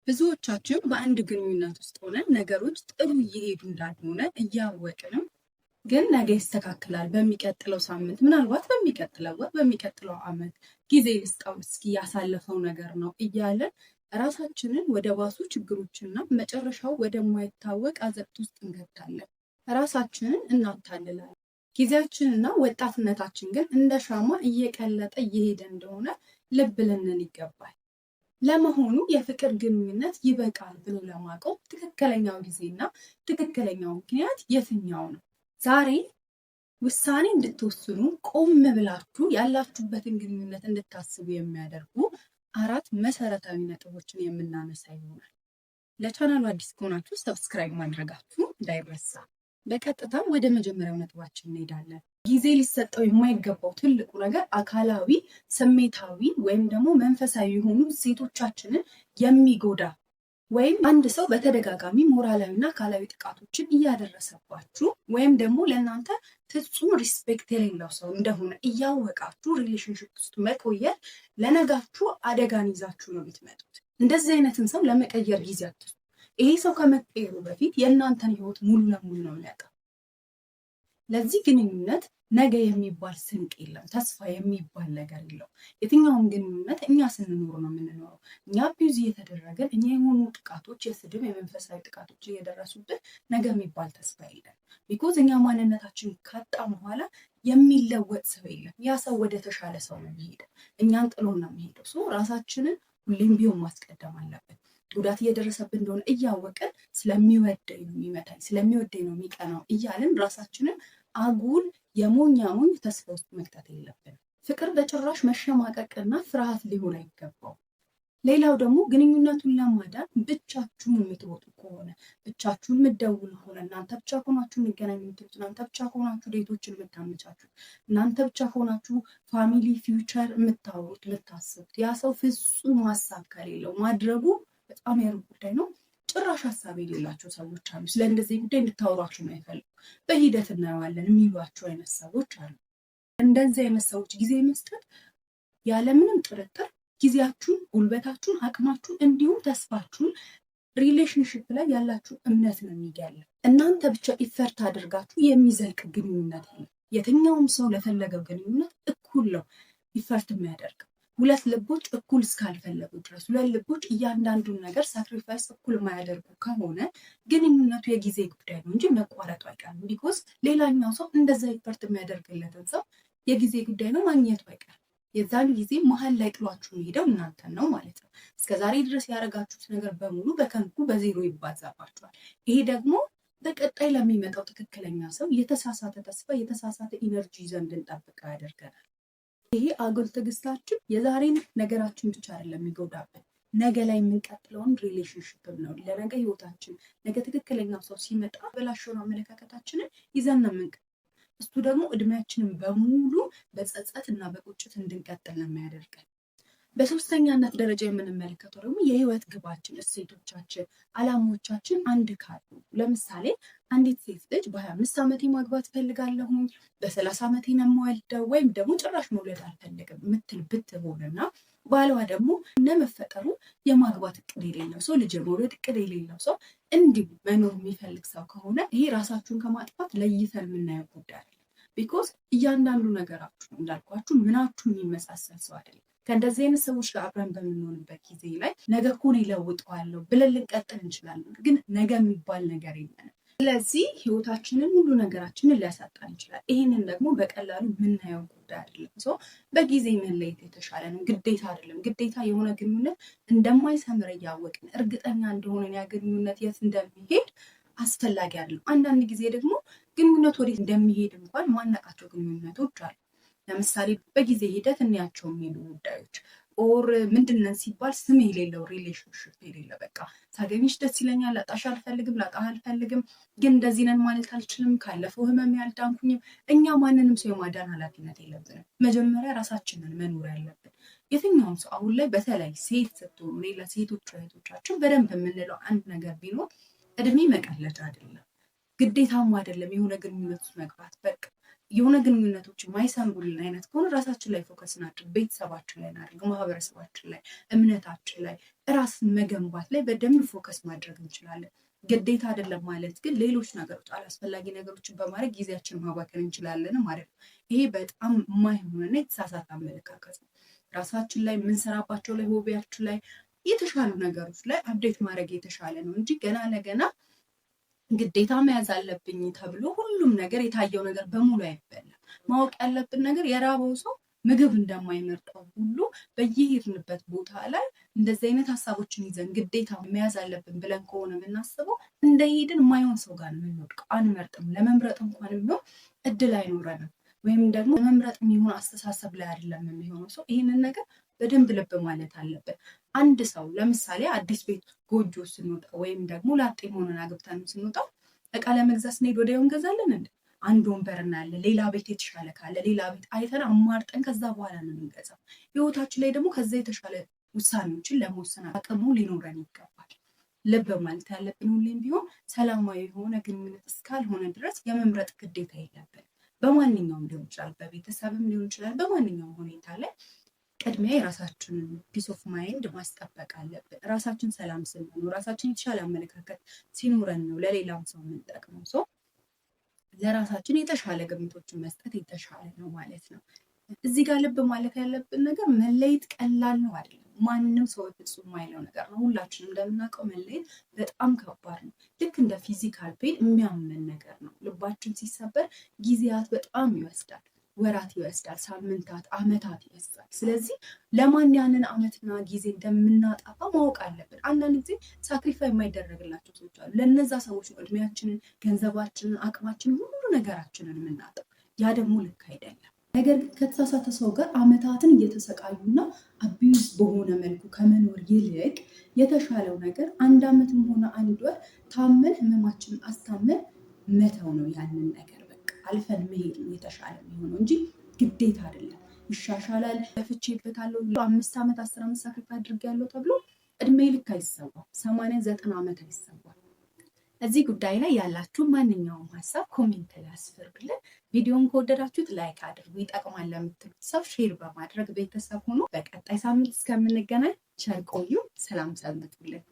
ብዙዎቻችን በአንድ ግንኙነት ውስጥ ሆነን ነገሮች ጥሩ እየሄዱ እንዳልሆነ እያወቅንም ግን ነገ ይስተካከላል፣ በሚቀጥለው ሳምንት፣ ምናልባት በሚቀጥለው ወር፣ በሚቀጥለው ዓመት ጊዜ ልስጠው እስኪ ያሳለፈው ነገር ነው እያለን ራሳችንን ወደ ባሱ ችግሮችና መጨረሻው ወደማይታወቅ አዘቅት ውስጥ እንገታለን። ራሳችንን እናታልላለን። ጊዜያችንና ወጣትነታችን ግን እንደ ሻማ እየቀለጠ እየሄደ እንደሆነ ልብ ልንል ይገባል። ለመሆኑ የፍቅር ግንኙነት ይበቃል ብሎ ለማቆም ትክክለኛው ጊዜና ትክክለኛው ምክንያት የትኛው ነው? ዛሬ ውሳኔ እንድትወስኑ ቆም ብላችሁ ያላችሁበትን ግንኙነት እንድታስቡ የሚያደርጉ አራት መሰረታዊ ነጥቦችን የምናነሳ ይሆናል። ለቻናሉ አዲስ ከሆናችሁ subscribe ማድረጋችሁ እንዳይረሳ። በቀጥታ ወደ መጀመሪያው ነጥባችን እንሄዳለን። ጊዜ ሊሰጠው የማይገባው ትልቁ ነገር አካላዊ፣ ስሜታዊ ወይም ደግሞ መንፈሳዊ የሆኑ እሴቶቻችንን የሚጎዳ ወይም አንድ ሰው በተደጋጋሚ ሞራላዊና አካላዊ ጥቃቶችን እያደረሰባችሁ ወይም ደግሞ ለእናንተ ፍጹም respect የሌለው ሰው እንደሆነ እያወቃችሁ relationship ውስጥ መቆየት ለነጋችሁ አደጋን ይዛችሁ ነው የምትመጡት። እንደዚህ አይነትን ሰው ለመቀየር ጊዜ አትስጡ። ይሄ ሰው ከመቀየሩ በፊት የእናንተን ህይወት ሙሉ ለሙሉ ነው የሚያጠፋው። ለዚህ ግንኙነት ነገ የሚባል ስንቅ የለም፣ ተስፋ የሚባል ነገር የለው። የትኛውም ግንኙነት እኛ ስንኖር ነው የምንኖረው። እኛ abuse እየተደረገን፣ እኛ የሆኑ ጥቃቶች፣ የስድብ የመንፈሳዊ ጥቃቶች እየደረሱብን ነገ የሚባል ተስፋ የለም። Because እኛ ማንነታችን ካጣን በኋላ የሚለወጥ ሰው የለም። ያ ሰው ወደ ተሻለ ሰው ነው የሚሄደው፣ እኛን ጥሎ ነው የሚሄደው። So ራሳችንን ሁሌም ቢሆን ማስቀደም አለብን። ጉዳት እየደረሰብን እንደሆነ እያወቅን ስለሚወደኝ ነው የሚመታኝ፣ ስለሚወደኝ ነው የሚቀናው እያልን ራሳችንን አጉል የሞኛ ሞኝ ተስፋ ውስጥ መክተት የለብንም። ፍቅር በጭራሽ መሸማቀቅና ፍርሃት ሊሆን አይገባው። ሌላው ደግሞ ግንኙነቱን ለማዳን ብቻችሁን የምትወጡ ከሆነ፣ ብቻችሁን የምትደውሉ ከሆነ፣ እናንተ ብቻ ከሆናችሁ እንገናኝ የምትሉት፣ እናንተ ብቻ ከሆናችሁ date ኦችን የምታመቻቹት፣ እናንተ ብቻ ከሆናችሁ family future የምታወሩት የምታስቡት፣ ያ ሰው ፍጹም ሀሳብ ከሌለው ማድረጉ በጣም የሩቅ ጉዳይ ነው። ጭራሽ ሀሳብ የሌላቸው ሰዎች አሉ። ስለ እንደዚህ ጉዳይ እንድታወሯቸው የማይፈልጉ፣ በሂደት እናየዋለን የሚሏቸው አይነት ሰዎች አሉ። እንደዚህ አይነት ሰዎች ጊዜ መስጠት ያለምንም ጥርጥር ጊዜያችሁን፣ ጉልበታችሁን፣ አቅማችሁን እንዲሁም ተስፋችሁን፣ relationship ላይ ያላችሁ እምነት ነው የሚገለው። እናንተ ብቻ effort አድርጋችሁ የሚዘልቅ ግንኙነት የለም። የትኛውም ሰው ለፈለገው ግንኙነት እኩል ነው effort የሚያደርገው። ሁለት ልቦች እኩል እስካልፈለጉ ድረስ፣ ሁለት ልቦች እያንዳንዱን ነገር sacrifice እኩል የማያደርጉ ከሆነ ግንኙነቱ የጊዜ ጉዳይ ነው እንጂ መቋረጡ አይቀርም። Because ሌላኛው ሰው እንደዛ effort የሚያደርግለትን ሰው የጊዜ ጉዳይ ነው፣ ማግኘቱ አይቀርም። የዛን ጊዜ መሀል ላይ ጥሏችሁ የሚሄደው እናንተን ነው ማለት ነው። እስከ ዛሬ ድረስ ያደረጋችሁት ነገር በሙሉ በከንቱ በዜሮ ይባዛባችኋል። ይሄ ደግሞ በቀጣይ ለሚመጣው ትክክለኛ ሰው የተሳሳተ ተስፋ፣ የተሳሳተ energy ይዘን እንድንጠብቀው ያደርገናል። ይሄ አጉል ትዕግስታችን የዛሬን ነገራችን ብቻ አይደለም የሚጎዳብን፣ ነገ ላይ የምንቀጥለውን relationship ነው። ለነገ ህይወታችን ነገ ትክክለኛው ሰው ሲመጣ በላሸውን አመለካከታችንን ይዘን ነው የምንቀ እሱ ደግሞ እድሜያችንን በሙሉ በጸጸት እና በቁጭት እንድንቀጥል ነው የሚያደርገን። በሶስተኛነት ደረጃ የምንመለከተው ደግሞ የህይወት ግባችን፣ እሴቶቻችን፣ አላማዎቻችን አንድ ካሉ፣ ለምሳሌ አንዲት ሴት ልጅ በ25 ዓመቴ ማግባት እፈልጋለሁኝ፣ በ30 ዓመቴ ነው የምወልደው ወይም ደግሞ ጭራሽ መውለድ አልፈልግም የምትል ብትሆንና ባሏ ደግሞ እነመፈጠሩ የማግባት እቅድ የሌለው ሰው፣ ልጅ የመውለድ እቅድ የሌለው ሰው፣ እንዲሁ መኖር የሚፈልግ ሰው ከሆነ ይሄ ራሳችሁን ከማጥፋት ለይተን የምናየው ጉዳይ አይደለም። Because እያንዳንዱ ነገራችሁ እንዳልኳችሁ ምናችሁ የሚመሳሰል ሰው አይደለም። ከእንደዚህ አይነት ሰዎች ጋር አብረን በምንሆንበት ጊዜ ላይ ነገ እኮ እኔ እለውጠዋለሁ ብለን ልንቀጥል እንችላለን፣ ግን ነገ የሚባል ነገር የለንም። ስለዚህ ህይወታችንን ሁሉ ነገራችንን ሊያሳጣን ይችላል። ይህንን ደግሞ በቀላሉ የምናየው ጉዳይ አይደለም። So በጊዜ መለየት የተሻለ ነው፣ ግዴታ አይደለም። ግዴታ የሆነ ግንኙነት እንደማይሰምር እያወቅን፣ እርግጠኛ እንደሆነ ያ ግንኙነት የት እንደሚሄድ አስፈላጊ አይደለም። አንዳንድ ጊዜ ደግሞ ግንኙነት ወዴት እንደሚሄድ እንኳን ማናቃቸው ግንኙነቶች አሉ። ለምሳሌ በጊዜ ሂደት እንያቸው የሚሉ ጉዳዮች or ምንድነን ሲባል ስም የሌለው relationship የሌለ፣ በቃ ሳገኝሽ ደስ ይለኛል፣ ላጣሽ አልፈልግም፣ ላጣህ አልፈልግም፣ ግን እንደዚህ ነን ማለት አልችልም፣ ካለፈው ህመም ያልዳንኩኝም። እኛ ማንንም ሰው የማዳን ኃላፊነት የለብንም። መጀመሪያ ራሳችንን መኖር ያለብን። የትኛውም ሰው አሁን ላይ በተለይ ሴት ስትሆኑ፣ ሌላ ሴቶች እህቶቻችን በደንብ የምንለው አንድ ነገር ቢኖር እድሜ መቀለጃ አይደለም፣ ግዴታም አይደለም የሆነ ግንኙነት ውስጥ መግባት። በቃ የሆነ ግንኙነቶች የማይሰምሩልን አይነት ከሆነ ራሳችን ላይ focus እናድርግ፣ ቤተሰባችን ላይ እናድርግ፣ ማህበረሰባችን ላይ፣ እምነታችን ላይ፣ ራስን መገንባት ላይ በደንብ focus ማድረግ እንችላለን። ግዴታ አይደለም ማለት ግን ሌሎች ነገሮች አላስፈላጊ ነገሮችን በማድረግ ጊዜያችን ማባከን እንችላለን ማለት ነው። ይሄ በጣም የማይሆንና የተሳሳተ አመለካከት ነው። ራሳችን ላይ የምንሰራባቸው ላይ፣ hobby ያችን ላይ፣ የተሻሉ ነገሮች ላይ update ማድረግ የተሻለ ነው እንጂ ገና ለገና ግዴታ መያዝ አለብኝ ተብሎ ሁሉም ነገር የታየው ነገር በሙሉ አይበላም። ማወቅ ያለብን ነገር የራበው ሰው ምግብ እንደማይመርጠው ሁሉ በየሄድንበት ቦታ ላይ እንደዚህ አይነት ሀሳቦችን ይዘን ግዴታ መያዝ አለብን ብለን ከሆነ የምናስበው እንደሄድን የማይሆን ሰው ጋር ነው የምንወድቀው። አንመርጥም። ለመምረጥ እንኳን ቢሆን እድል አይኖረንም። ወይም ደግሞ ለመምረጥ የሚሆን አስተሳሰብ ላይ አይደለም የሚሆነው ሰው። ይህንን ነገር በደንብ ልብ ማለት አለብን። አንድ ሰው ለምሳሌ አዲስ ቤት ጎጆ ስንወጣ ወይም ደግሞ ላጤ መሆኑን አግብተን ስንወጣ እቃ ለመግዛት ስንሄድ ወዲያው እንገዛለን እንዴ? አንድ ወንበር እናያለን። ሌላ ቤት የተሻለ ካለ ሌላ ቤት አይተን አማርጠን ከዛ በኋላ ነው የምንገዛው። ህይወታችን ላይ ደግሞ ከዛ የተሻለ ውሳኔዎችን ለመወሰን አቅሙ ሊኖረን ይገባል። ልብ ማለት ያለብን ሁሌም ቢሆን ሰላማዊ የሆነ ግንኙነት እስካልሆነ ድረስ የመምረጥ ግዴታ የለብን። በማንኛውም ሊሆን ይችላል፣ በቤተሰብም ሊሆን ይችላል። በማንኛውም ሁኔታ ላይ ቅድሚያ የራሳችንን peace of mind ማስጠበቅ አለብን። ራሳችን ሰላም ስንሆን፣ ራሳችን የተሻለ አመለካከት ሲኖረን ነው ለሌላም ሰው የምንጠቅመው። ሰው ለራሳችን የተሻለ ግምቶችን መስጠት የተሻለ ነው ማለት ነው። እዚህ ጋር ልብ ማለት ያለብን ነገር መለየት ቀላል ነው አይደለም። ማንም ሰው ፍጹም የማይለው ነገር ነው። ሁላችንም እንደምናውቀው መለየት በጣም ከባድ ነው። ልክ እንደ physical pain የሚያመን ነገር ነው። ልባችን ሲሰበር ጊዜያት በጣም ይወስዳል፣ ወራት ይወስዳል፣ ሳምንታት፣ አመታት ይወስዳል። ስለዚህ ለማን ያንን አመትና ጊዜ እንደምናጠፋ ማወቅ አለብን። አንዳንድ ጊዜ sacrifice የማይደረግላቸው ሰዎች አሉ። ለነዛ ሰዎች ነው እድሜያችንን፣ ገንዘባችንን፣ አቅማችንን፣ ሁሉ ነገራችንን የምናጣው። ያ ደግሞ ልክ አይደለም። ነገር ግን ከተሳሳተ ሰው ጋር አመታትን እየተሰቃዩና abuse በሆነ መልኩ ከመኖር ይልቅ የተሻለው ነገር አንድ አመትም ሆነ አንድ ወር ታመን ህመማችንን አስታመን መተው ነው። ያንን ነገር በቃ አልፈን መሄድ ነው የተሻለ የሚሆነው እንጂ ግዴታ አይደለም። ይሻሻላል፣ ለፍቼበታለሁ፣ 5 ዓመት 10 ዓመት sacrifice አድርጌያለሁ ተብሎ እድሜ ልክ አይሰዋም። 80 90 ዓመት አይሰዋም። እዚህ ጉዳይ ላይ ያላችሁ ማንኛውም ሀሳብ comment ላይ አስፍሩልን። ቪዲዮን ከወደዳችሁት like አድርጉ። ይጠቅማል ለምትሉት ሰው share በማድረግ ቤተሰብ ሆኖ በቀጣይ ሳምንት እስከምንገናኝ ቸር ቆዩ። ሰላም ሰንብቱልን።